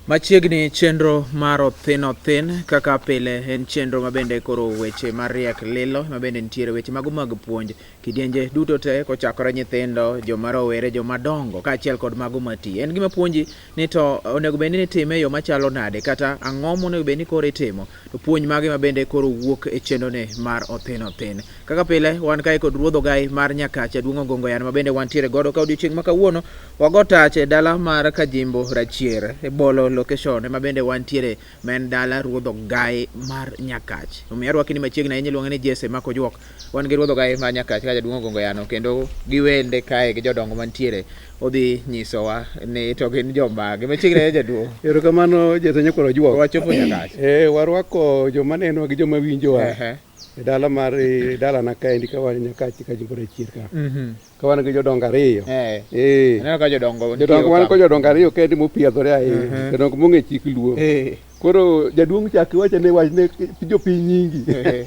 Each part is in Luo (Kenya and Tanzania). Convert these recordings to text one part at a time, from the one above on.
Machiegni chenro mar Othin Othin kaka pile en chenro mabende koro weche mariek lilo mabende nitiere weche mago mag puonj kidienje duto te kochakore nyithindo, joma rowere, joma dongo kaachiel kod mago mati. En gima puonji ni to onego bed ni itime e yo machalo nade kata ang'o monego bed ni koro itimo to puonj mage mabende koro wuok e chenroni mar Othin Othin. Kaka pile wan kae kod ruodh ogai mar Nyakacha Duong' Ogongo Yano mabende wantiere godo ka odiochieng' ma kawuono wago tach e dala mar Kajimbo Rachier e Bolo location ema bende wantiere ma en dala ruodh ogai mar Nyakach. Omiyo arwaki ni machiegni ahinya iluonge ni Jesse Makojuok. Wan gi ruodh ogai mar Nyakach ka jaduong' Ogongo Yano kendo gi wende kae gi jodongo mantiere odhi nyisowa ni to gin jomage. Machiegni ahinya jaduong'. Erokamano Jesse Nyakwar Ojuok. Wachopo Nyakach. Eh, warwako joma nenowa gi joma winjowa Ehe. e dala mar e dalana kaendi ka wan Nyakach Kajimbo Rachier ka. Mhm. Ka wan gi jodongo ariyo. Eh. Eh. Aneno ka jodongo Jodongo wan kod jodongo ariyo kendi mopiedhore ahinya. Mhm. Jodongo mong'e chik luo. Eh. Koro jaduong' chak iwacho ne wach ne jopiny nyingi. Eh.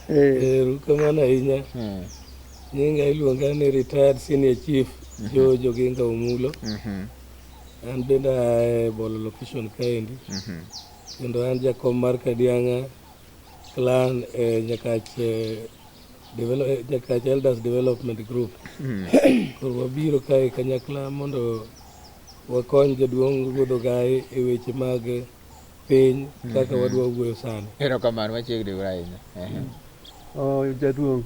Eh. Erokamano ahinya. Mm. Nyinga iluonga ni retired senior chief George Oginga Omulo. Mhm. An bende aa e Bolo location kaendi. Mhm. Kendo an jakom mar Kadianga clan e Nyakach Nyakach Elders Development Group. Koro wabiro kae kanyakla mondo wakony jaduong' Ruodh Ogai e weche mag piny kaka wadwa wuoyo sani. Erokamano machiegni uru ahinya. Ehe. Oh, jaduong'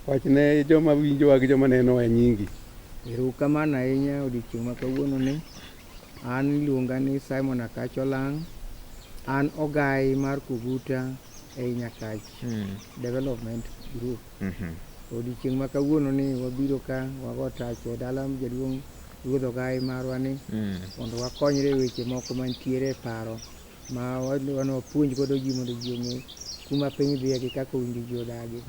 wach ne joma winjowa gi joma nenowa e nyingi. Erokamano ahinya odiochieng' ma kawuono ni. An iluonga ni Simon Akach Olang'. An ogai mar Koguta ei Nyakach Development Group. Mhm. Odiochieng' ma kawuono ni wabiro ka wago tach e dala jaduong' ruodh ogai marwa ni mondo wakonyre e weche moko mantiere e paro ma wadwa wapuonj godo ji mondo ji ong'e kuma piny dhiye gi kaka owinjo ji odagi.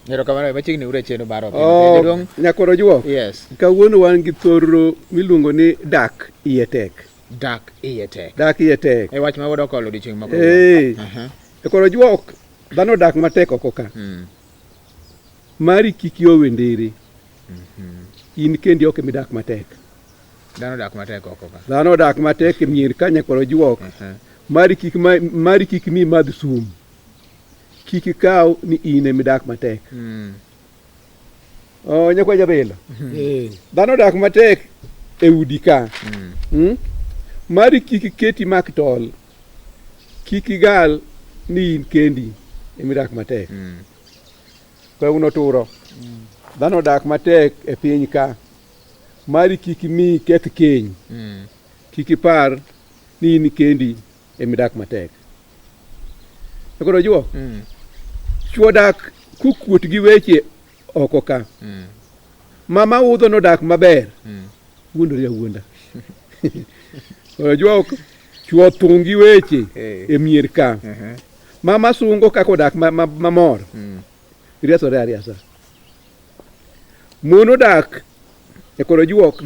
Erokamano machiegni uru e chenro mar Othin. Oh, Jaduong' Nyakwar Ojuok. Yes. Kawuono wan gi thorro miluongo ni dak iye tek. Dak iye tek. Dak iye tek. E wach ma wadok olo odiochieng' ma kawuono. Eh. Aha. Nyakwar Ojuok, dhano odak matek oko ka. Mari kik iowe ndere. In kendi ok emidak matek. Dhano odak matek oko ka. Dhano odak matek e mier ka Nyakwar Ojuok. Mari kik ma, mari kik mi madh sum. Kik ikaw ni in emidak matek. Oh, Nyakwar Jabelo. Eh. Dhano odak matek e udi ka. Mm? Mari kik keti mak tol. Kik igal ni in kendi emidak matek. Kawuono turo. Dhano odak matek e piny ka. Mari kik mi keth keny. Kik ipar ni in kendi emidak matek. Koro juo. Chwo dak kukuot gi weche oko ka. Mama udho nodak maber. Wuondore awuonda. Koro juo chwo thung' gi weche e mier ka. Mama sungo kaka odak mamor. Riasore ariasa. Mon odak e kor ojuok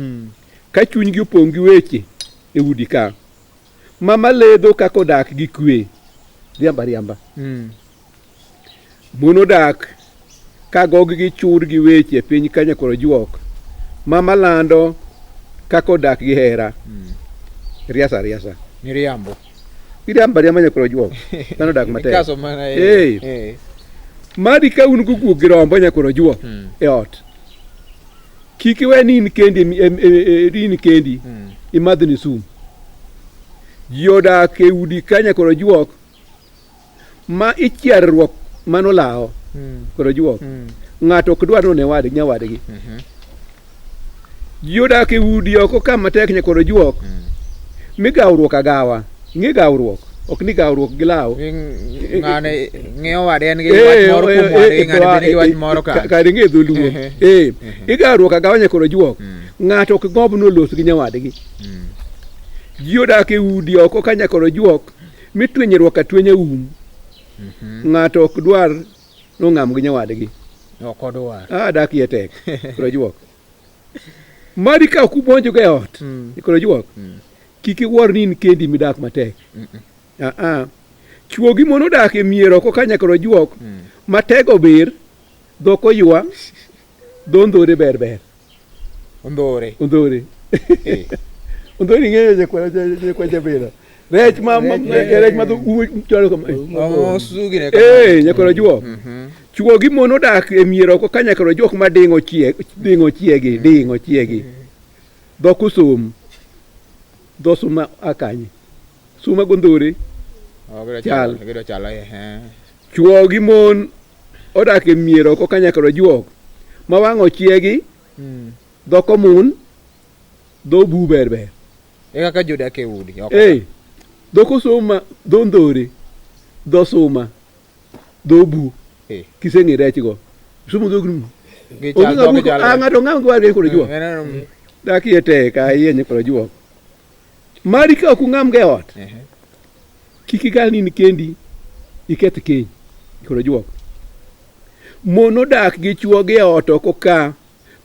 ka chunygi opong' gi weche e udi ka. Mama ledho kaka odak gi kwe. Riamba riamba. Mon odak ka goggi chur gi weche e piny ka nyakwar ojuok. Mama lando kaka odak gi hera. Riasa riasa. Miriambo. Iriambo ariamba nyakwar ojuok. Dhano odak matek. Ikaso mana e. Eh. Eh. Mari ka un go guok gi rombo nyakwar ojuok e ot. Kik iwe ni in kendi in kendi imadhni sum. Ji odak e udi ka nyakwar ojuok ma ichiarruok mano lawo kod ojuok. Ng'ato ok dwar none wadgi nyawadgi. Ji odak e udi oko ka matek nyakwar ojuok migawruok agawa. Ng'e gawruok, ok ni gawruok gi law. Ng'ane ng'eyo wade en gi wach moro kuom wadgi, ng'ane bende gi wach moro kanyo. Kare ng'e dholuo. Eh, igawruok agawa nyakwar ojuok. Ng'ato ok gomb nolos gi nyawadgi. Ji odak e udi oko ka nyakwar ojuok mitwenyruok atwenya um. Ng'ato ok dwar nong'am gi nyawadgi. Ok odwar. Ah, dak iye tek. Koro ojuok. Mari ka ok ubonjo go e ot. Koro ojuok. Kik iwuor ni in kendi midak matek. Ah ah. Chwo gi mon odak e mier oko ka nyakwar ojuok matego bir, dhok oywa, dho ndhore ber ber. Ondhore. Ondhore. Eh. Ondhori ing'eyo nyakwar Jabila. Rech ma rech ma dho umo chalo kama. Osugi ne. Eh, nyakwar Ojuok. Chwo gi mon odak e mier oko ka nyakwar Ojuok ma ding'o chieg, ding'o chiegi, ding'o chiegi. Dhok osum. Dho suma a kanye? Suma gondhore. Chal. Gido chalo eh. Chwo gi mon odak e mier oko ka nyakwar Ojuok ma wang' ochiegi, dhok omun, dho bu ber ber. E kaka jodak e udi. Oko. Eh, dhok osuma, dho ndhore, dho suma, dho bu. Eh. Kiseng'e rechgo. Somo dhok ni. Gichal, Onge dhok ng'ama chal. ah, ng'ato ng'ama gi wadgi kod juok. Mm. Dak iye tek ahinya nyakwar Ojuok. Mari ka ok ung'am go e ot, Ehe. kik igal ni in kendi iketh keny nyakwar Ojuok. Mon odak gi chwogi e ot oko ka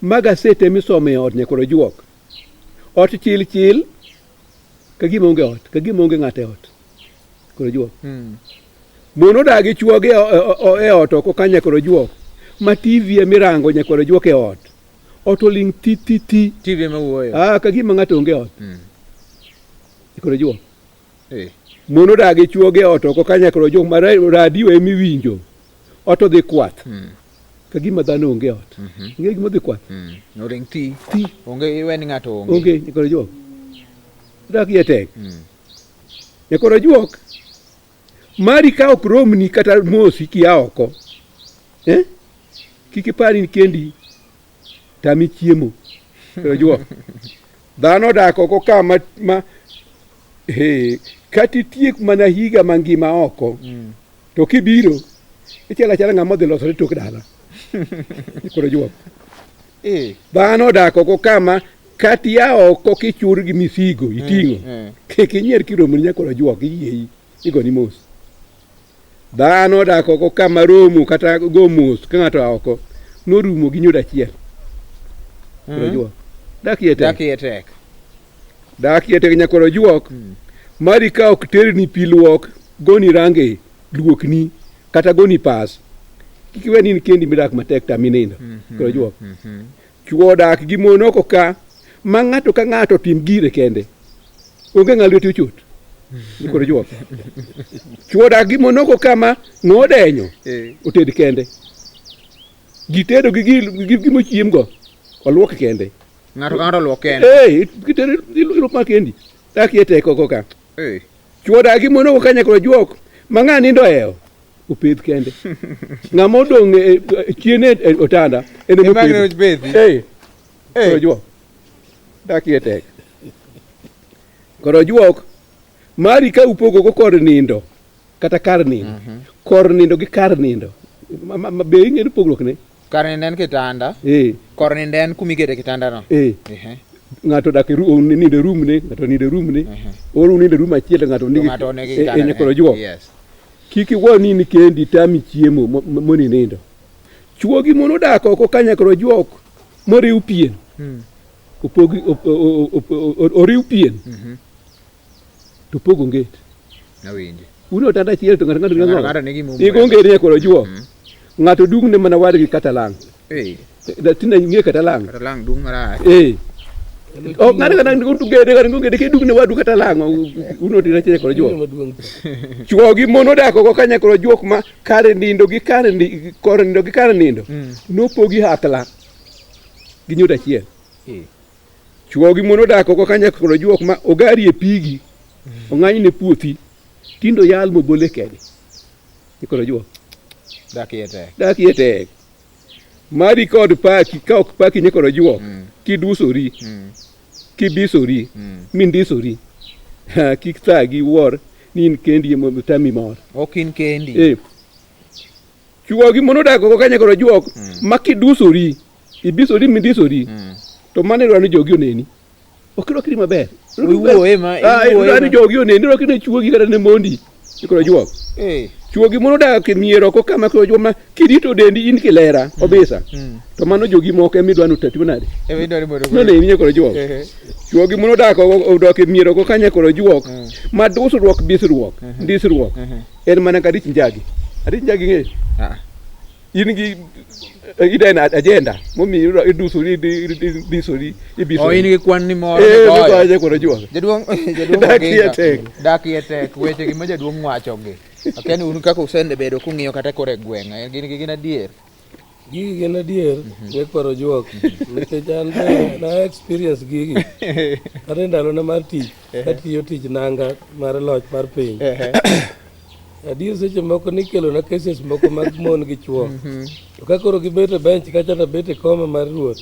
ma gasete misomo e ot nyakwar Ojuok. Ot chil chil ka gima onge ot, ka gima onge ng'ato e ot. Nyakwar Ojuok. Mon odak gi chwogi e ot oko ka nyakwar Ojuok ma TV emirango nyakwar Ojuok e ot. Ot oling' thi thi thi. TV ema wuoyo. Ah, ka gima ng'ato onge e ot. Nyakwar Ojuok. Eh. Mon odak gi chwogi e ot oko ka nyakwar Ojuok ma radio emiwinjo. Ot odhi kwath. Ka gima dhano onge e ot. Ing'e gima odhi kwath? Oling' thi. Thi. Onge iwe ni ng'ato onge. Onge nyakwar Ojuok. Dak iye tek. Nyakwar Ojuok. Mari ka ok romni kata mosi kia oko. Eh? Kik ipar in kendi tami chiemo. Nyakwar Ojuok. Dhano odak oko ka ma he, kata itiek mana higa mangima oko. To kibiro ichalo achala ng'ama odhi losore tok dala. Nyakwar Ojuok. Eh. Dhano odak oko kama kata ia oko kichur gi misigo iting'o. Kik inyier kiromo ni nyakwar Ojuok iyieyi igoni mos. Dhano odak oko kama romo kata go mos ka ng'ato oa oko norumo gi nyodo achiel. Nyakwar Ojuok. Dak iye tek. Dak iye tek. Dak iye tek nyakwar Ojuok. Mari ka ok terni pi luok, goni range, luokni, kata goni pas. Kik iwe ni in kendi midak matek tami nindo. Nyakwar Ojuok. Chwo odak gi mon oko ka ma ng'ato ka ng'ato tim gire kende. Onge ng'a lwete ochot. Nyakwar Ojuok. Chwo odak gi mon oko ka ma ng'o odenyo oted kende. Gitedo gi gimochiem go oluok kende. Ng'ato ka ng'ato oluok kende. Eh, kitedo iluok ma kendi. Dak iye tek oko ka. Chwo odak gi mon oko ka nyakwar Ojuok ma ng'a nindo e ot opedh kende. Ng'ama odong' chien e otanda en ema Ema opedhi. opedhi. Eh. Nyakwar Ojuok. Dak iye tek. Kor Ojuok mari ka upogo go kor nindo kata kar nindo. Kor nindo gi kar nindo. Be ing'eyo pogruok ne? Kar nindo en kitanda. Eh. Kor nindo en kuma ikete kitanda no. Eh. Ng'ato odak e nindo e room ne, ng'ato nindo e room ne. Or unindo e room achiel to ng'ato nigi Ng'ato nigi kitanda. Nyakwar Ojuok. Yes. Kik iwo ni in kendi tami chiemo moni nindo. Chwo gi mon odak oko ka nyakwar Ojuok moriw pien. Opogi oriw pien. To pogo onget. Awinji. Un otanda achiel to ng'ato ng'ato nigi Ng'ato ng'ato nigi mumbo. Igo onget nyakwar Ojuok. Ng'ato dung' ne mana wadgi kata lang'. Eh. Tinde ing'e kata lang'. Kata lang' dung' marach. Eh. Ok ng'ato kata ongede kata ongede kidung' ne wadu kata lang' un otanda achiel nyakwar Ojuok. Chwo gi mon odak oko ka nyakwar Ojuok ma kar nindo gi kar kor nindo gi kar nindo nopogi hakla gi nyodo achiel. Chwo gi mon odak oko ka nyakwar Ojuok ma ogari e pigi ong'any ne puothi tindo yal mobole kede. Nyakwar Ojuok. Dak iye tek. Dak iye tek. Mari kod paki ka ok paki nyakwar Ojuok kidusori kibisori mindisori kik thagi wuor ni in kendi ema tami mor. Ok in kendi. Eh. Chwo gi mon odak oko ka nyakwar Ojuok ma kidusori ibisori mindisori to mano idwaro ni jogi oneni. Ok irwakri maber. Iwuoye ma Idwaro ni jogi oneni, irwakri ne chuogi kata ne mondi. Nyakwar Ojuok. Chwo gi mon odak e mier oko kama koro Ojuok ma kirito dendi in kilera obisa. To mano jogi moko ema idwaro ni otim nade? Ema idwaro mondo Noneni nyakwar Ojuok. Chwo gi mon odak odak e mier oko ka nyakwar Ojuok ma dusruok bisruok ndisruok en mana ka adich njagi. Adich njagi ing'eyo? Ah. In gi iden agenda momiyo idusori idisori ibisori. O in gi kwan ni moro. Eh, migoyo nyakwar Ojuok. Jaduong' jaduong' Dak iye Oginga. tek. Dak iye tek. Weche gi ma jaduong' wacho gi. Akia ni un kaka usebedo kung'iyo kata koro e gweng'. Gin gin adier. Gigi gin adier, nyakwar Ojuok, nikech an be na experience gigi. Kata e ndalona mar tich, katiyo tich nanga mar loch mar piny. Adier seche moko nikelona cases moko mag mon gi chuo. To ka koro gibet e bench kacha to abet e koma mar ruoth.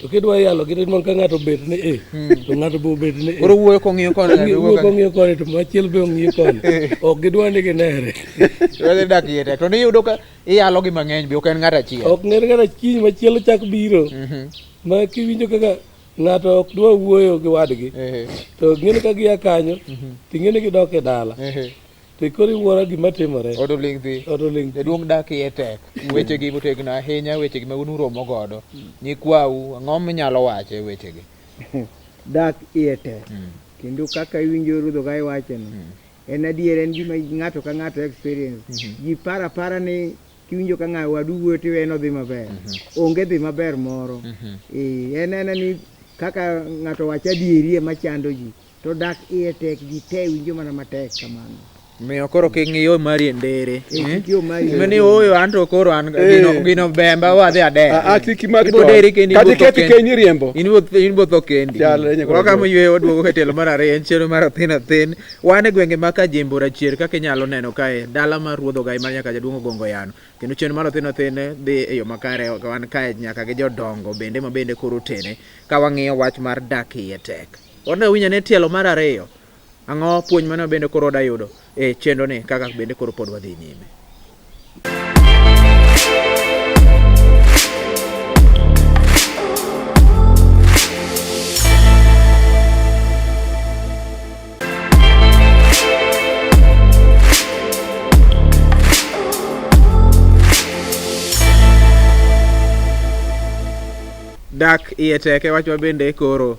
To kidwa yalo gi to ka ng'ato obet ni e, to ng'ato be obet ni e. Koro wuoyo kong'iyo koni. Ong'i- wuoyo kong'iyo koni to machielo be ong'iyo koni. Ok gidwa ni ginere. Wadhi dak iye tek. To niyudo ka iyalo gi mang'eny be ok en ng'at achiel. Ok ng'er kata kiny machielo chak biro. Ma kiwinjo kaka ng'ato ok dwa wuoyo gi wadgi. To ng'eni ka gia kanyo, to ing'eni gidok e dala. To koro iwuoro gima timore. Od oling' thi. Od oling' thi. Jaduong' dak iye tek. Weche gi otegno ahinya, weche gi ma un uromo godo. Nyikwau, ang'o minyalo wacho e weche gi? Dak iye tek. Kendo kaka iwinjo Ruoth Ogai wacheno, en adier en gima ng'ato ka ng'ato experience. Ji paro apara ni kiwinjo ka ng'a wadu wuoyo to iwe nodhi maber. Onge dhi maber moro. Eh, en ena ni kaka ng'ato wacho adieri ema chando ji. To dak iye tek ji te winjo mana matek kamano. Miyo koro king'iyo mari e ndere. Eh, kik iyo mari e Mani ooyo anto koro an gino gino bemba wadhi ader. Ah, ah, kik imak Ibo tol. deri kendi Kata ibo tho iket kendi. keny iriembo. In bo in bo tho kendi. Chalre nyakwar Waka Ojuok. moyweyo waduogo e tielo mar ariyo en chenro mar athin athin. Wan e gwenge ma Kajembo Rachier kaka inyalo neno kae dala mar Ruodh Ogai mar nyaka jaduong' Ogongo Yano. Kendo chenro mar athin athin dhi e yo makare wan kae nyaka gi jodongo bende ma bende koro otene ka wang'iyo wach mar dak iye tek. Wadwa winjo ane tielo mar ariyo. Ang'o puonj mane bende koro wada yudo e chenro ni kaka bende koro pod wadhi nyime. Dak iye tek e wach ma bende koro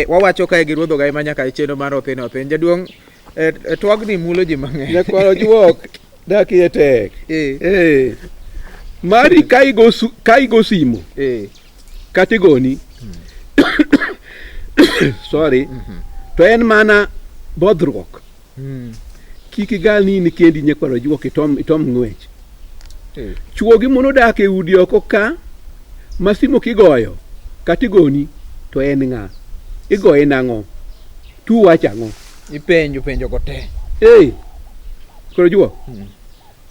wawacho kae gi ruodh ogai ma nyaka e chenro mar othin othin. Jaduong' twagni mulo ji mang'eny. Nyakwar Ojuok dak iye tek. Eh. Mari ka igo ka igo simo kata igoni sorry to en mana bodhruok. Kik igal ni in kendi nyakwar Ojuok itom itom ng'wech. Chwo gi mon odak e udi oko ka ma simo kigoyo kata igoni to en ng'a? Igoye nang'o? Tu wach ang'o? Ipenjo penjo go te. Ee, koro juok.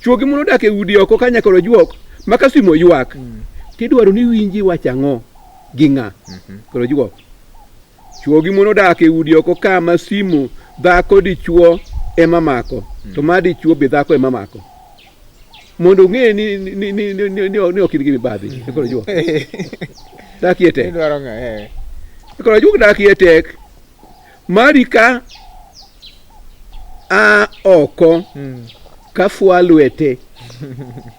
Chwo gi mon odak e udi oko ka nyakoro juok ma ka simo ywak tidwaro ni winji wach ang'o gi ng'a? Koro juok. Chwo gi mon odak e udi oko ka ma simu dhako dichuo ema mako to ma dichuo be dhako ema mako. Mondo ong'e ni ni ni ni ni, ni, ni ok in gi mibadhi. Koro juok. Dak iye tek. Idwaro ng'a eh. Koro juok dak iye tek. Mari ka a oko ka fwa lwete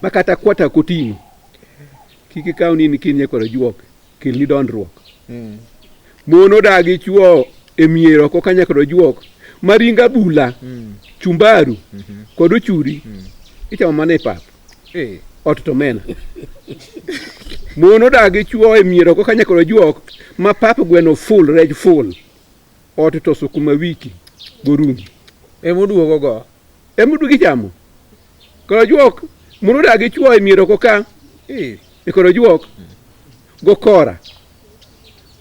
ma kata kwata ok oting'o. Kik ikaw ni in kinye koro juok kelni dondruok. Mon odagi chuo e mier oko ka nyaka juok ma ring abula, chumbaru kod ochuri ichamo mana e pap. Ot to omena. Mon odagi chuo e mier oko ka nyaka juok ma pap gweno full, rech full. Ot to sukuma wiki gorungi. Emoduogo go. Emoduogo ichamo. Koro juok mon odagi chuo e mier oko ka. E koro juok go kora.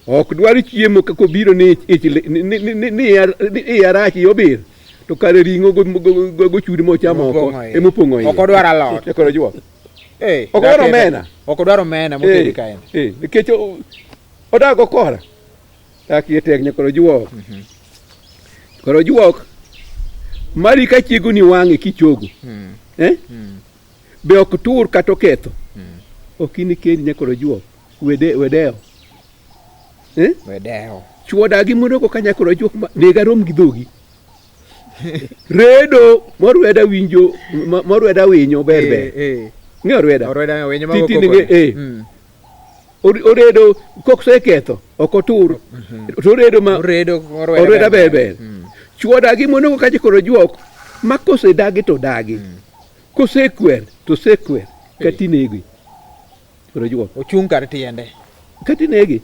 Ok dwar chiemo kaka obiro ni ich ni iye rach iye obir to kare ring'o gochuri mochamo oko emopong'o iye. Ok odwar alot. E koro juok. Ok odwar omena. Ok odwar omena motedi kae. Nikech odak go kora. Dak iye tek nyakoro juok. Koro juok mari ka chiego ni wang'e kichogo. Eh? Be ok tur kata oketho. Ok in kendi nyakoro juok. Wede wedeo. Eh? Wedeo. Chuo dagi mondo ko kanyakoro juok nega rom gi dhogi. Redo morweda winjo morweda winyo ber ber. Ng'e orweda. Orweda winyo ma Titi nige eh. Oredo koseketho ok otur. To oredo ma oredo orweda ber ber. Chuo dagi mondo ko kanyakoro juok ma kosedagi to dagi. Kosekwer to osekwer. Kata inege. Koro juok. Ochung' kar tiende. Kata inege.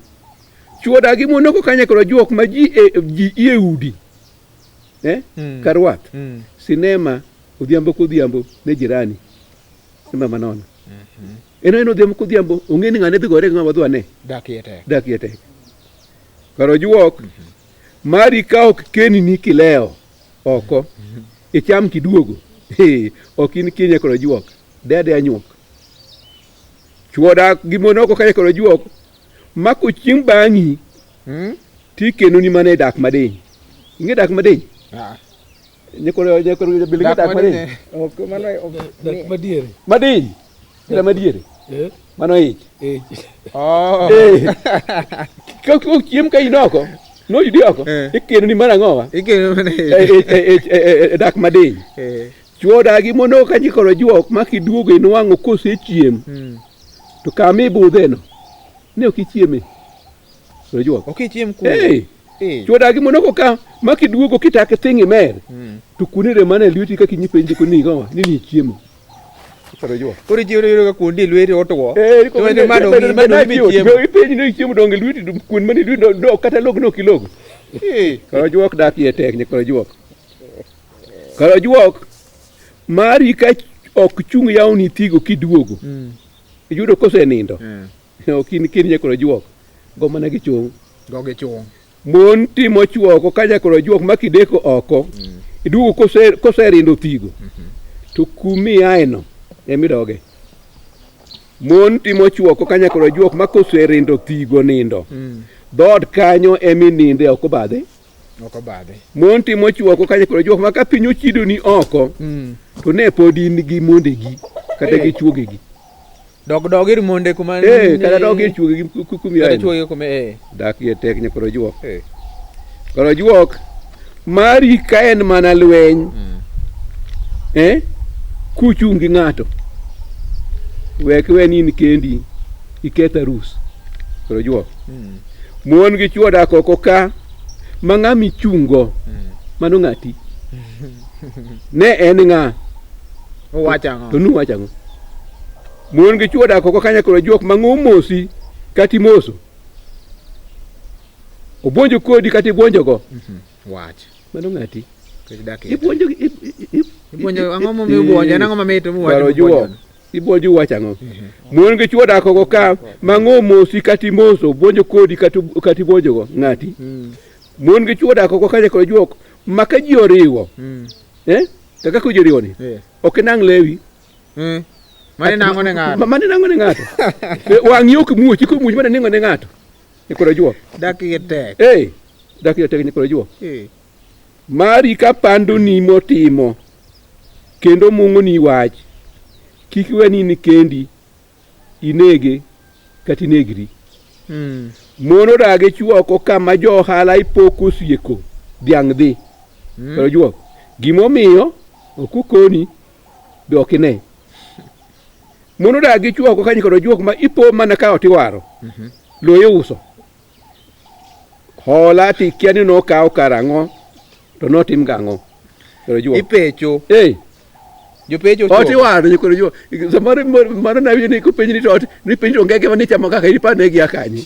Chwo dagi mon oko kanya koro juok ma ji e, ji iye udi. Eh? Karwath. Sinema odhiambo kodhiambo ne jirani. Sinema manono. En en odhiambo kodhiambo ong'e ni ng'ane dhi gore gi ng'ama wadhi wane. Dak iye tek. Dak iye tek. Koro juok mari ka ok kenini kilewo oko icham kiduogo. Hey, ok in kinya koro juok. De adeya nyuok. Chwo dak gi mon oko kanya koro juok mako chieng' bang'i tikenoni mana e dak madiny. Ing'e dak madiny? Ah. Nyakoro nyakoro jabili Dak dak madiny. madiny. Ok mano ok Dak ni- madiere. Madiny. Kila madiere. Eh? Mano ich. Eh. Oh. Eh. Ka ok chiem ka in oko, noyudi oko, Eh. ikenoni mana ang'owa? Ikeno mana E, e, e, e, e, e, dak madiny. Eh. Chwo dagi mon oko ka nyikoro juok ma kiduogo inwang'o kosechiem to kama ibudheno ne ok ichieme. Koro juok. Ok ichiem kuno. Hey. Eh. Chwo dagi mon oko ka ma kiduogo kitake thing imer to kuoni rem mana e lweti kaka inyipenji koni gowa ni ni chiemo. Koro juok. Koro ichiemo yudo ka kuondi lweti otwo. Eh, To wende mano bedo- ng'i- bedo- mano bedo- michiemo. ipenji ni chiemo donge lweti kuon mane lweti do- do- kata log no kilogo. Eh. Koro juok dak iye tek nyakoro juok. Koro juok mari ka ok chung yawni thigo kiduogo. Iyudo kosenindo. Ok in kin nyakoro juok. Go mana gi chung. Go gi chung. Mon timo chuoko ka nyakoro juok ma kideko oko. Iduogo kose koserindo thigo. To kumi aeno emidoge. Mon timo chuoko ka nyakoro juok ma koserindo thigo nindo. Dhoot kanyo emininde ok obadhe. Ok obadhe. Mon timo chuoko ka nyakoro juok ma ka piny ochidoni oko to ne pod in gi mondegi kata gi chuogegi. Dog dog ir monde kuma Eh, kata dog ir chuogegi kumi Kata aeno. chuogi kuma eh. Dak iye tek nyakoro juok. Eh. Koro juok mari ka en mana lweny eh, kuchung' gi ng'ato wek we ni in kendi iketh arus. Koro juok. Mon gi chwo dak oko ka ma ng'ama ichung'go mano ng'ati. Ne en ng'a? Owacho ang'o? To nuwacho ang'o? Mon gi chwo dak oko kanya koro juok ma ng'o mosi kata imoso. Obuonjo kodi kata ibuonjogo. Wach. Mano ng'ati. Nikech dak iye tek. Ibuonjo Ibuonjo ang'o momiyo ibuonjo? En ang'o mamit muwacho Koro juok. mubuonjono? Ibuonjo iwacho ang'o? Mon gi chwo dak oko ka ma ng'o mosi kata imoso, obuonjo kodi kata kata ibuonjogo ng'ati. Mon gi chwo dak oko kanya koro juok ma ka ji oriwo. Eh? Kaka ko ji oriwo ni. Eh. Ok inang' lewi. Mane nang'o ne ng'ato? Mane nang'o ne ng'ato? Wang'i ok muochi komuoch mane nang'o ne ng'ato? Nyikoro juok. Dak iye tek. Eh, dak iye tek nyikoro juok. Eh. Mari ka pandoni motimo kendo mung'oni wach, kik iwe ni in kendi inege kata inegri. Mon odagi chwo oko kama jo ohala ipok osieko dhiang' dhi. Koro juok. Gimomiyo ok okoni be ok ine. Mon odagi chwo oko kanyo kod juok ma ipo mana ka ot iwaro. Lowo iuso. Hola tikia ni nokaw karang'o to notim gang'o. Koro juok. Ipecho. Eh, Jopecho ot ochwo. iwaro nyikoro juok. Samoro mano nawinjo ni kopenji ni to ot ni penji to ngege mane ichamo kaka ipa ne gia kanye.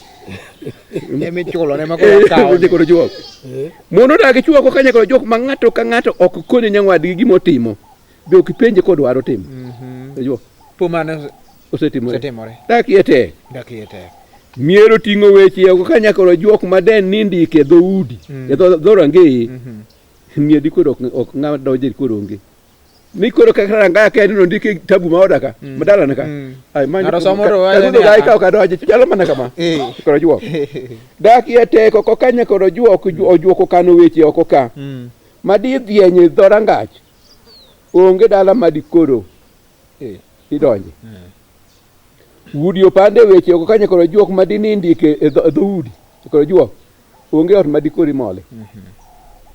Emichulo ne ma koro okawo. Nyikoro juok. Mon odagi chwo oko ka nyikoro juok ma ng'ato ka ng'ato ok kone nyawadgi gimotimo. Be ok ipenje kodwaro timo. Juok Po mano osetimore. osetimore. Dak iye tek. Dak iye tek. Miero ting'o weche oko ka nyakoro juok ma den ni ndike e dhoudi, e dho rangeye. Mier di koro ok ng'ama donje koro onge. Ni koro kaka rangaya ka en ndike tabu ma oda ka, ma dalana ka. Ai ma Ng'ato somo to wacho ni, gai ka ok adonje, chalo mana kama. Koro juok. Dak iye tek oko ka nyakoro juok ojuok okano weche oko ka. Ma di dhieny e dho rangach. Onge dala ma dikoro idonje. Udi opande weche oko ka nyakoro juok ma dini ndike e dhoudi. Nyakoro juok. Onge ot ma dikoro imole.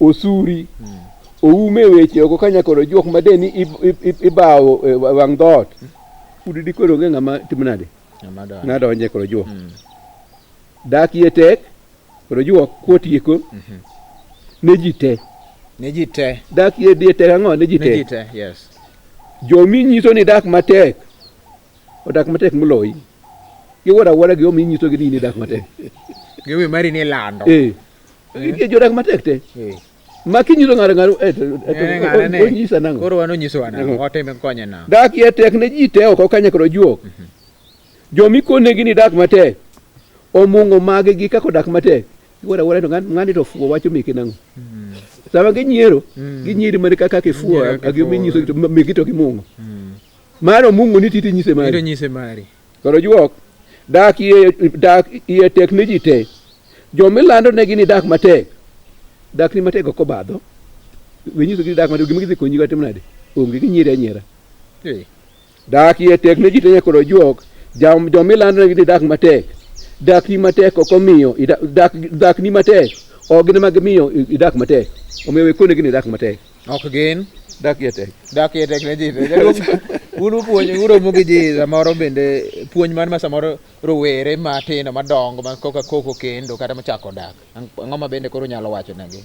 Osuri. Oume weche oko ka nyakoro juok ma deni ibawo e wang' dhoot. Udi dikoro onge ng'ama timo nade? Ng'ama donje koro juok. Dak iye tek. Koro juok kotieko ne ji te. Ne ji te. Dak iye tek ang'o ne ji Ne ji te. te, yes. Jomi nyiso ni dak matek. odak matek moloyi. Giwuoro awuora gimomiyo inyisogi ni in idak matek. Gimomiyo mari ni ilando. Eh. Nitie jodak matek te. Eh. Ma kinyiso ng'ato ng'ato eh, to Eh, ng'ane ne. onyisa nang'o? Koro wan onyisowa nang'o? Watime konye nang'o? Dak iye tek ne ji te oko ka nyaka ojuok. Joma ikonegi ni dak matek, omung'o mage gi kaka odak matek. Iwuoro awuora to ng'ani to fuwo wacho meke nang'o? Sama ginyiero, ginyieri mana kaka kifuwo, Ginyiero kaka gima inyiso to meki to gimung'o. Mano omung'o ni titi nyise mari. Ito nyise mari. Koro juok, dak iye, dak iye tek ne ji te. Joma ilando negi ni dak matek, dak ni matek ok obadho. We nyisogi ni dak matek, gima gidhi konyi go timo nade? Onge, ginyieri anyiera. Eh. Dak iye tek ne ji te nyaka ojuok. Jom joma ilando negi ni dak matek. Dak ni matek ok omiyo dak dak ni matek ok gin ema gimiyo idak matek. Omiyo we konegi ni dak matek. Ok gin. Dak iye tek. Dak iye tek ne ji te. Jaduong', un upuonjo uromo gi ji samoro bende puonj man ma samoro rowere matindo madongo ma koka koko kendo kata mochako dak. Ang'o ma bende koro unyalo wacho negi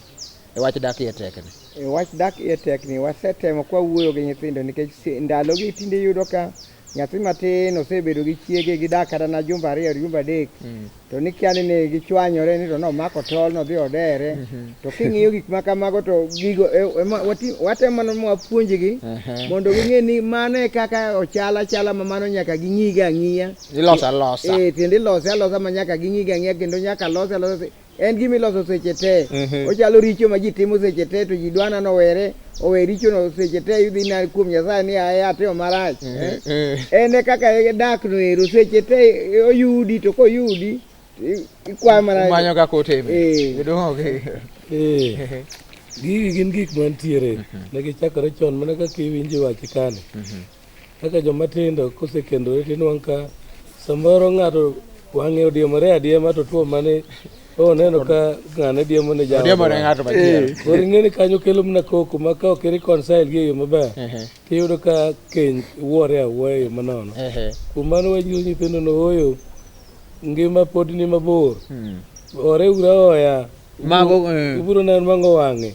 e wach dak iye tek ni? E wach dak iye tek ni wasetemo kwa wuoyo gi nyithindo nikech ndalogi tinde iyudo ka nyathi matin osebedo gi chiege gidak kata na jumbe ariyo jumbe adek to nikia ni ne gichwanyore ni to nomako tol nodhi odere to king'iyo gik ma kamago to gigo ema watemo mana mwapuonjgi mondo ging'e ni mano e kaka ochal achala ma mano nyaka ging'iga ang'iya. Iloso alosa. Eh, tiende ilose alosa ma nyaka ging'iga ang'iya kendo nyaka lose alosa. En gima iloso seche te. Ochalo richo ma ji timo seche te to ji dwa nano owere, owe richono seche te idhi na kuom Nyasaye ni aye atimo marach. Eh. En e kaka e dak no ero seche te oyudi to koyudi ikwayo mana Umanyo kaka utime. Eh. Jaduong' ok. Eh. Gigi gin gik mantiere. Ne gichakore chon mana kaka iwinjo wach kani. Kaka joma tindo kosekendore tinwang' ka samoro ng'ato wang'e odiemore adiema to tuo mane oneno ka ng'ane diemo ne jaode. Odiemo ne ng'ato machielo. Koro ing'e ni kanyo kelo mana koko ma ka ok i-reconcile gi e yo maber tiyudo ka keny wuore awuoya e yo manono. Kuom mano wanyiso nyithindo ni ooyo ngima pod ni mabor. Ore uru aoya. Mago, eh. Ibiro neno mango wang'e.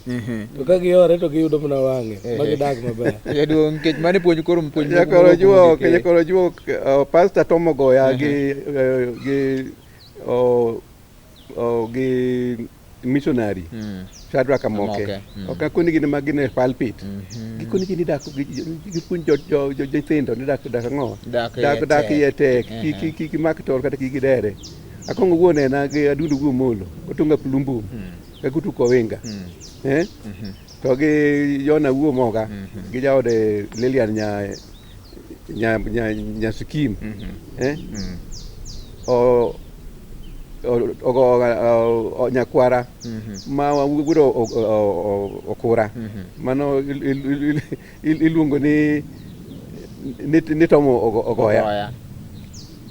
To ka giore to giyudo mana wang'e ma gidag maber. Jaduong' nikech mano e puonj koro puonj Jakoro juok, jakoro juok, Pastor Tom Ogoya gi gi gi missionary Shadrack Amoke. Amoke, Ok akoni gin ma gin e pulpit. Gikoni ji ni dak gipuonj jo jo jo nyithindo ni dak dak ang'o? Dak iye Dak dak tek. iye tek. Kik kik kik imak tol kata kik idere. Akongo wuon ena gi Adundo wuo Molo, Otunga Plumbum, Kagutu Kowinga. Eh? To gi Yona wuo Moga, gi jaode Lilian nya nya nya nya Sikim. Eh? O ogo nyakwara ma wudo okura mano iluongo ni ni Tom Ogoya. Ogoya.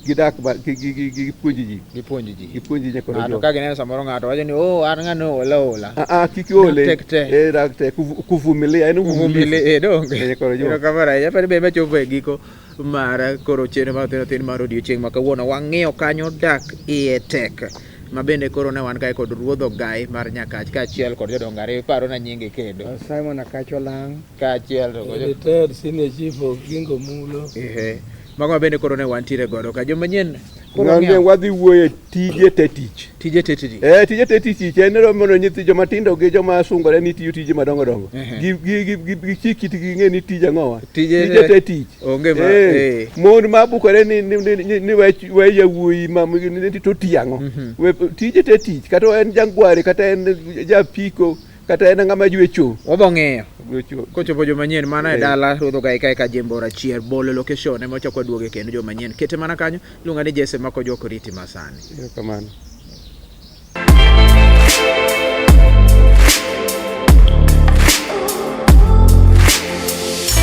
Gidak gipuonji ji. Gipuonji ji. Gipuonji nyakoro Ng'ato ka gineno samoro ng'ato wacho ni oh an ng'ano ola ola. Ah ah kik iole. Tek te. Eh dak te kuvumilia en uvumilivu. Eh donge. Eh, nyakoro jo. Erokamano ahinya. Aparo ni be machopo e giko mar koro chenro mar Othin Othin mar odiochieng' ma kawuono. Wang'iyo kanyo dak iye tek. Ma bende koro ne wan kae kod Ruodh Ogai mar Nyakach kaachiel kod jodongo ariyo. Iparona nyinge kendo. Simon Akach Olang'. Kaachiel to kod Retired senior chief of Gingo Mulo. Ehe. Mago ma bende koro ne wantiere godo ka joma nyien koro Ng'ane ng'iewo wadhi wuoye tije te tich. tije te tiji. Eh, tije te tich tich en mondo nyithi joma tindo gi joma sungore ni tiyo tije madongo dongo. Gi gi gi gi gi chik kitgi ging'e ni tij ang'owa. Tije Tije te tich. Onge ma Eh, eh. mon ma bukore ni ni ni, ni, ni we we yawuoyi ma ni to tiyo ang'o. We tije te tich kata en jangware kata en japiko kata en ng'ama jwecho. Wabo ng'iyo. Jwecho. Kochopo joma nyien mana e Eh. dala Ruodh Ogai kae ka Jembo Rachier Bolo location ema ochako waduoge kendo joma nyien kete mana kanyo iluonga ni Jesse mako jok riti masani. Erokamano.